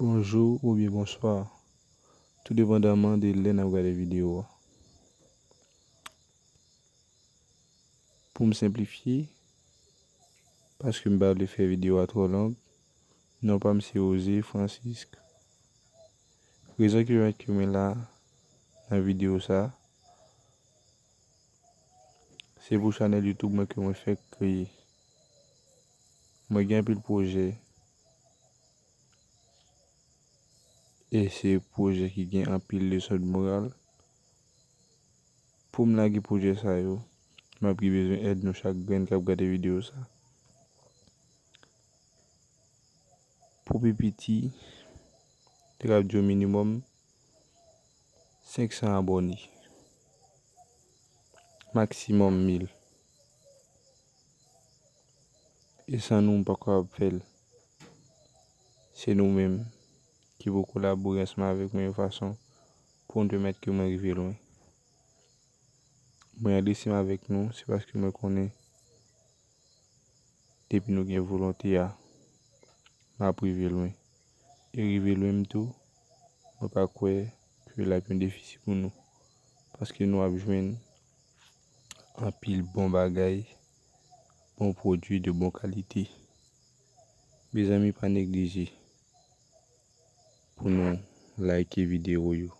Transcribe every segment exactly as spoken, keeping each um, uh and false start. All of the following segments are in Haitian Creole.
Bonjou oubyen bonswa, tou depandaman de lè n ap gade videyo a. Pou m senplifye, paske m pa vle fè videyo a twò long, non pa m se José Francisque. Rezon ki pèmèt ke mwen la nan videyo sa, se pou chanèl YouTube mwen ke mwen fèk kreye. Mwen gen anpil pwojè, e se pwojè ki gen anpil leson de moral. Pou m lage pwojè sa yo, m ap gen bezwen èd nou chak grenn k ap gade videyo sa. Pou pi piti, te ka di w minimòm senk san abòne, maksimòm mil. E san nou, m pa kapab fè l. Se nou menm ki pou kolabore ansanm avèk mwen yon fason pou n pèmèt ke mwen rive lwen. Mwen adrese m avèk nou, se paske mwen konnen depi nou gen volonte a, n ap rive lwen. E rive lwen m tou, mwen pa kwè ke l ap yon defisi pou nou. Paske nou ap jwenn anpil bon bagay, bon pwodui de bon kalite. Mezanmi, pa neglije pou nou like videyo yo,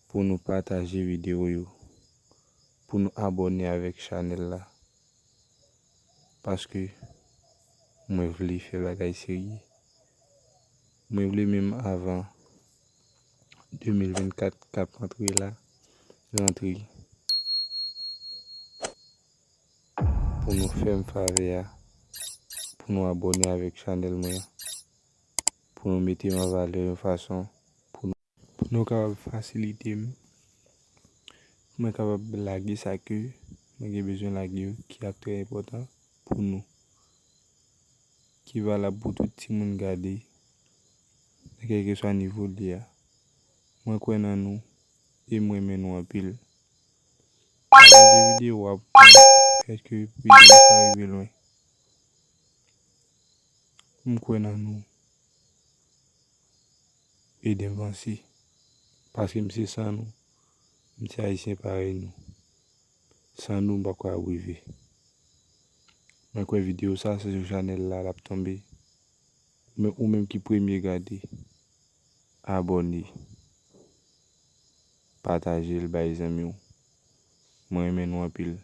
pou nou pataje videyo yo, pou nou abòne avèk chanèl la. Paske mwen vle fè bagay serye. Mwen vle menm avan de mil vennkat k ap antre la, rantre, pou nou fè m favè a, pou nou abòne avèk chanèl mwen an, pou nou mete m an valè yon fason pou nou, pou nou kapab fasilite m, pou mwen kapab lage sa ke mwen gen bezwen lage yo, ki ap trè enpòtan pou nou, ki valab pou tout timoun gade, nan kèlkeswa nivo l ye a. Mwen kwè nan nou e mwen renmen nou anpil. Pataje videyo a pou fè ke videyo sa rive lwen. M kwè nan nou. Ede m vanse. Paske m se san nou. M se Ayisyen parèy nou. San nou, m pa kwè ap rive. Mwen kwè videyo sa, se sou chanèl la l ap tonbe. Men ou menm ki premye gade, abòne, pataje l bay zanmi w. Mwen renmen nou anpil.